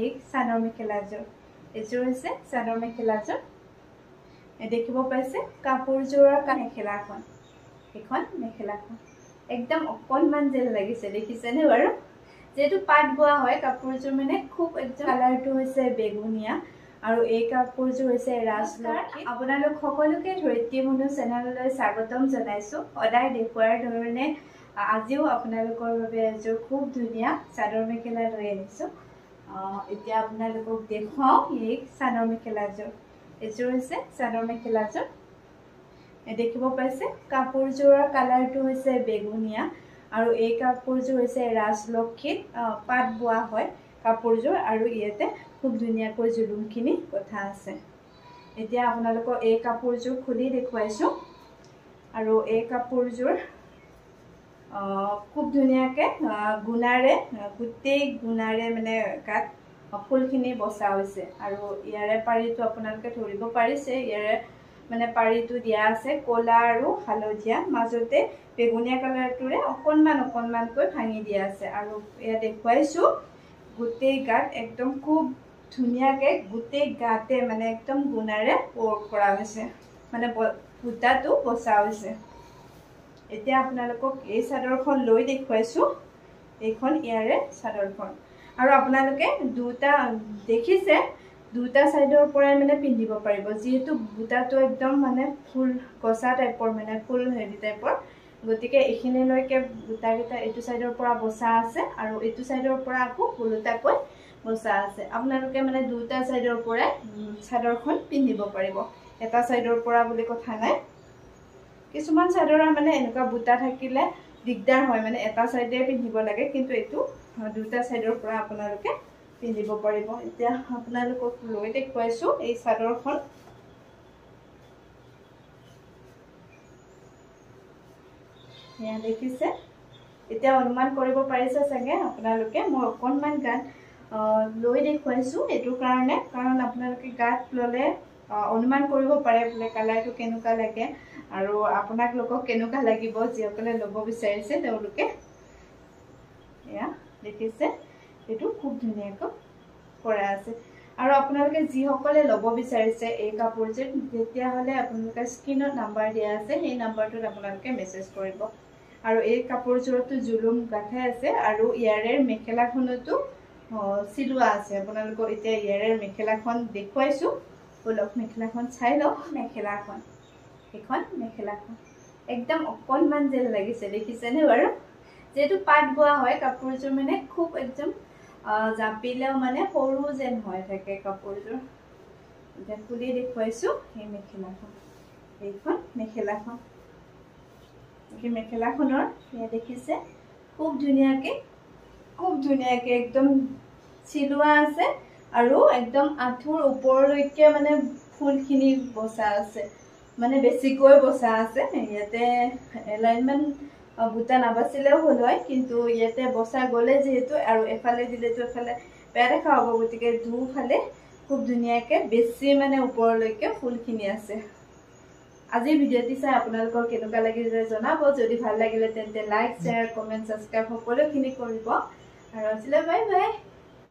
এই চাদৰ মেখেলাযোৰ। এইযোৰ হৈছে চাদৰ মেখেলাযোৰ। দেখিব পাইছে কাপোৰযোৰৰ মেখেলাখন, এইখন মেখেলাখন একদম অকণমান যেন লাগিছে, দেখিছেনে বাৰু? যিহেতু পাত বোৱা হয় কাপোৰযোৰ, মানে খুব একদম কালাৰটো হৈছে বেগুনীয়া আৰু এই কাপোৰযোৰ হৈছে ৰাজলক্ষী। আপোনালোক সকলোকে ধৰিত্ৰী মনু চেনেললৈ স্বাগতম জনাইছোঁ। সদায় দেখুওৱাৰ ধৰণে আজিও আপোনালোকৰ বাবে এযোৰ খুব ধুনীয়া চাদৰ মেখেলা লৈ আহিছোঁ। এতিয়া আপোনালোকক দেখুৱাওঁ এই চাদৰ মেখেলাযোৰ। এইযোৰ হৈছে চাদৰ মেখেলাযোৰ। দেখিব পাইছে কাপোৰযোৰৰ কালাৰটো হৈছে বেগুনীয়া আৰু এই কাপোৰযোৰ হৈছে ৰাজলক্ষীত পাত বোৱা হয় কাপোৰযোৰ আৰু ইয়াতে খুব ধুনীয়াকৈ জুলুমখিনি কথা আছে। এতিয়া আপোনালোকক এই কাপোৰযোৰ খুলি দেখুৱাইছোঁ আৰু এই কাপোৰযোৰ খুব ধুনীয়াকৈ গুণাৰে, গোটেই গুণাৰে মানে গাত ফুলখিনি বচা হৈছে আৰু ইয়াৰে পাৰিটো আপোনালোকে ধৰিব পাৰিছে, ইয়াৰে মানে পাৰিটো দিয়া আছে ক'লা আৰু হালধীয়া, মাজতে বেগুনীয়া কালাৰটোৰে অকণমান অকণমানকৈ ভাঙি দিয়া আছে। আৰু ইয়াত দেখুৱাইছোঁ গোটেই গাত একদম খুব ধুনীয়াকৈ গোটেই গাতে মানে একদম গুণাৰে ৱৰ্ক কৰা হৈছে, মানে সূতাটো বচা হৈছে। এতিয়া আপোনালোকক এই চাদৰখন লৈ দেখুৱাইছোঁ। এইখন ইয়াৰে চাদৰখন আৰু আপোনালোকে দুটা দেখিছে, দুটা চাইডৰ পৰাই মানে পিন্ধিব পাৰিব, যিহেতু বুটাটো একদম মানে ফুল গছা টাইপৰ, মানে ফুল হেৰি টাইপৰ, গতিকে এইখিনিলৈকে বুটাকেইটা এইটো চাইডৰ পৰা বচা আছে আৰু এইটো চাইডৰ পৰা আকৌ ওলোটাকৈ বচা আছে। আপোনালোকে মানে দুটা চাইডৰ পৰাই চাদৰখন পিন্ধিব পাৰিব, এটা চাইডৰ পৰা বুলি কথা নাই। কিছুমান চাদৰৰ মানে এনেকুৱা বুটা থাকিলে দিগদাৰ হয়, মানে এটা চাইডে পিন্ধিব লাগে, কিন্তু এইটো দুটা চাইডৰ পৰা আপোনালোকে পিন্ধিব পাৰিব। এতিয়া আপোনালোকক লৈ দেখুৱাইছোঁ এই চাদৰখন। এয়া দেখিছে, এতিয়া অনুমান কৰিব পাৰিছে চাগে আপোনালোকে মই অকণমান গাত লৈ দেখুৱাইছোঁ এইটো কাৰণে, কাৰণ আপোনালোকে গাত ল'লে অনুমান কৰিব পাৰে বোলে কালাৰটো কেনেকুৱা লাগে আৰু আপোনালোকক কেনেকুৱা লাগিব, যিসকলে ল'ব বিচাৰিছে তেওঁলোকে। এয়া দেখিছে, এইটো খুব ধুনীয়াকৈ কৰা আছে। আৰু আপোনালোকে যিসকলে ল'ব বিচাৰিছে এই কাপোৰযোৰ, তেতিয়াহ'লে আপোনালোকে স্ক্ৰীণত নাম্বাৰ দিয়া আছে, সেই নাম্বাৰটোত আপোনালোকে মেছেজ কৰিব। আৰু এই কাপোৰযোৰতো জুলুম গাঁঠাই আছে আৰু ইয়াৰে মেখেলাখনতো চিলোৱা আছে। আপোনালোকক এতিয়া ইয়াৰে মেখেলাখন দেখুৱাইছোঁ, ব'লক মেখেলাখন চাই লওক। মেখেলাখন, এইখন মেখেলাখন একদম অকণমান যেন লাগিছে, দেখিছেনে বাৰু? যিহেতু পাত বোৱা হয় কাপোৰযোৰ, মানে খুব একদম জাপিলেও মানে সৰু যেন হৈ থাকে কাপোৰযোৰ। এতিয়া খুলি দেখুৱাইছোঁ সেই মেখেলাখন, এইখন মেখেলাখন। এই মেখেলাখনৰ এয়া দেখিছে খুব ধুনীয়াকৈ, খুব ধুনীয়াকৈ একদম চিলোৱা আছে আৰু একদম আঁঠুৰ ওপৰলৈকে মানে ফুলখিনি বচা আছে, মানে বেছিকৈ বচা আছে। ইয়াতে এলাইনমান বুটা নাবাচিলেও হ'ল হয়, কিন্তু ইয়াতে বচা গ'লে যিহেতু আৰু এফালে দিলেতো এফালে বেয়া দেখা হ'ব, গতিকে দুফালে খুব ধুনীয়াকৈ বেছি মানে ওপৰলৈকে ফুলখিনি আছে। আজিৰ ভিডিঅ'টি চাই আপোনালোকৰ কেনেকুৱা লাগিলে জনাব, যদি ভাল লাগিলে তেন্তে লাইক, শ্বেয়াৰ, কমেণ্ট, ছাবস্ক্ৰাইব সকলোখিনি কৰিব। আৰু আজিলৈ বাই বাই।